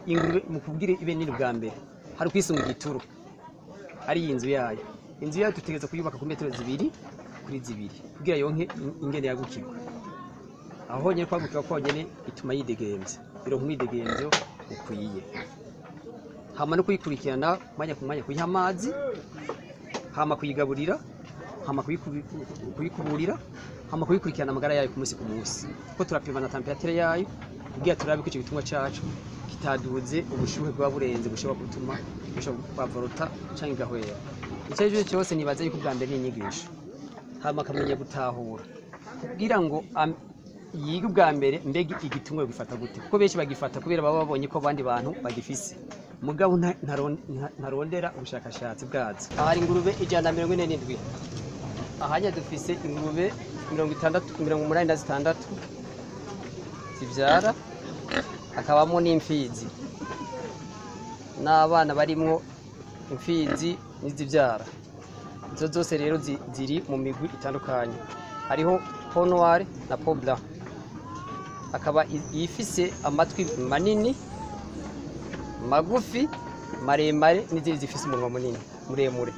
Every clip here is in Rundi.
Ingurube mu kubwira ibe nini, bwa mbere hari kwisunga igituro, ari iyi nzu yayo. Inzu yayo dutegereza kuyubaka ku metero 2 kuri 2 kugira yonke ingene yagukirwa. Aho honyine kwagukirwa konyene ituma yidegemvya, ironka umwidegemvyo ukwiye. Hama no kuyikurikirana mwanya ku mwanya, kuyiha amazi, hama kuyigaburira, hama kuyikuburira, hama kuyikurikirana amagara yayo ku munsi ku munsi, kuko turapima na température yayo kugira turabe ko ico gitungwa cacu kitaduze ubushuhe bwa burenze bushobora gutuma bishobora kwavorota canke igahwera. Icyo ari cyo cyose, nibaza yuko ubwa mbere ni inyigisho, hama akamenya gutahura kugira ngo yige ubwa mbere mbega igitungwa gifata gute, kuko benshi bagifata kubera baba babonye ko abandi bantu bagifise, mugabo ntarondera ubushakashatsi bwazo. Aha hari ingurube 147. Ahanya dufise ingurube 60, 86 zivyara, hakabamo n'imfizi n'abana barimwo imfizi n'izivyara. Izo zose rero ziri mu migwi itandukanye, hariho peau noire na peau blanc, akaba iyifise amatwi manini, magufi, maremare, n'izindi zifise umunwa munini muremure,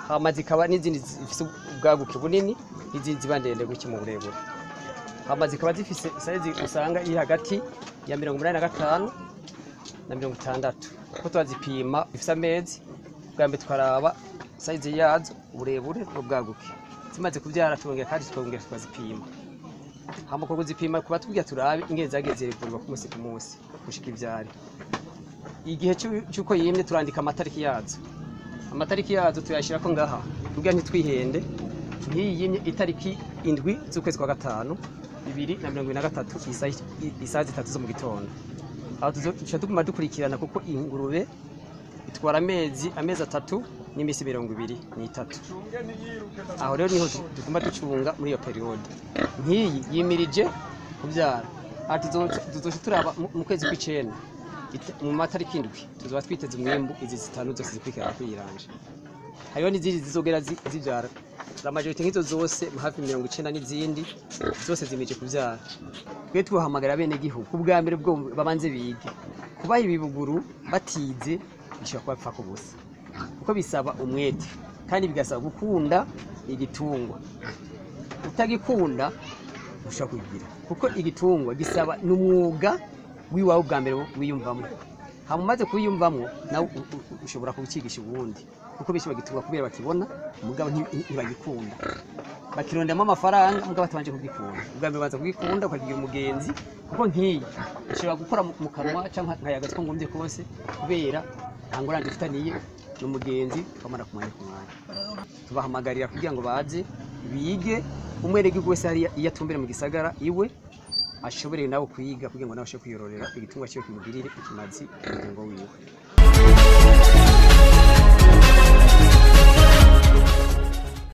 hama zikaba n'izindi zifise ubwaguke bunini, n'izindi ziba ndende gutya mu burebure. Hama zikaba zifise size usanga iri hagati ya 85 na 60, kuko turazipima zifise amezi. Bwa mbere tukaraba size yazo, uburebure n'ubwaguke. Zimaze kubyara turongera kandi tukongera tukazipima. Hama uko kuzipima kuba tubwira turabe ingene zagiye zirivurwa ku munsi ku munsi gushika ivyare. Igihe c'uko yimye turandika amatariki yazo. Amatariki yazo tuyashirako ngaha kugira ntitwihende. Nk'iyi yimye itariki 7 z'ukwezi kwa gatanu 2023, isaha 3 zo mu gitondo. Aho tuca tuguma dukurikirana, kuko ingurube itwara amezi 3 n'iminsi 23. Aho rero niho tuguma ducunga muri iyo période. Nk'iyi yimirije kubyara, aha tuzoca turaba mu kwezi kw'icenda, mu matariki 7, tuzoba twiteze umwimbu. Izi zitanu zose zikurikirana kwiyiranje, hariho n'izindi zizogera zivyara. La majorité nk'izo zose hafi 90 n'izindi zose zimije kuvyara. Twe tuhamagara bene gihugu ubwa mbere bwo babanze bige. Kubaha ibibuguru batize bishobora kuba bipfa kubusa, kuko bisaba umwete kandi bigasaba gukunda igitungwa. Utagikunda ushobora kugira, kuko igitungwa gisaba n'umwuga w'iwawe bwa mbere wiyumvamo. Hama umaze kuwiyumvamo nawe ushobora kucigisha ubundi, kuko benshi bagitunga kubera bakibona, mugabo ntibagikunda, bakirondamo amafaranga mugabo batabanje kugikunda. Ubwa mbere baza kugikunda, ukakigira umugenzi, kuko nk'iyi ushobora gukora mu kanwa cyangwa nkayaga two ngombye kose, kubera nta ngorane dufitaniye n'umugenzi, twamara ku mwanya ku mwanya. Tubahamagarira kugira ngo baze bige. Umwenegihugu wese hariya iyo atumbere mu gisagara iwe ashobore nawe kwiga kugira ngo nawe ashobore kwiyororera igitungwa cyiwe, kimugirire ikimazi umuryango wiwe.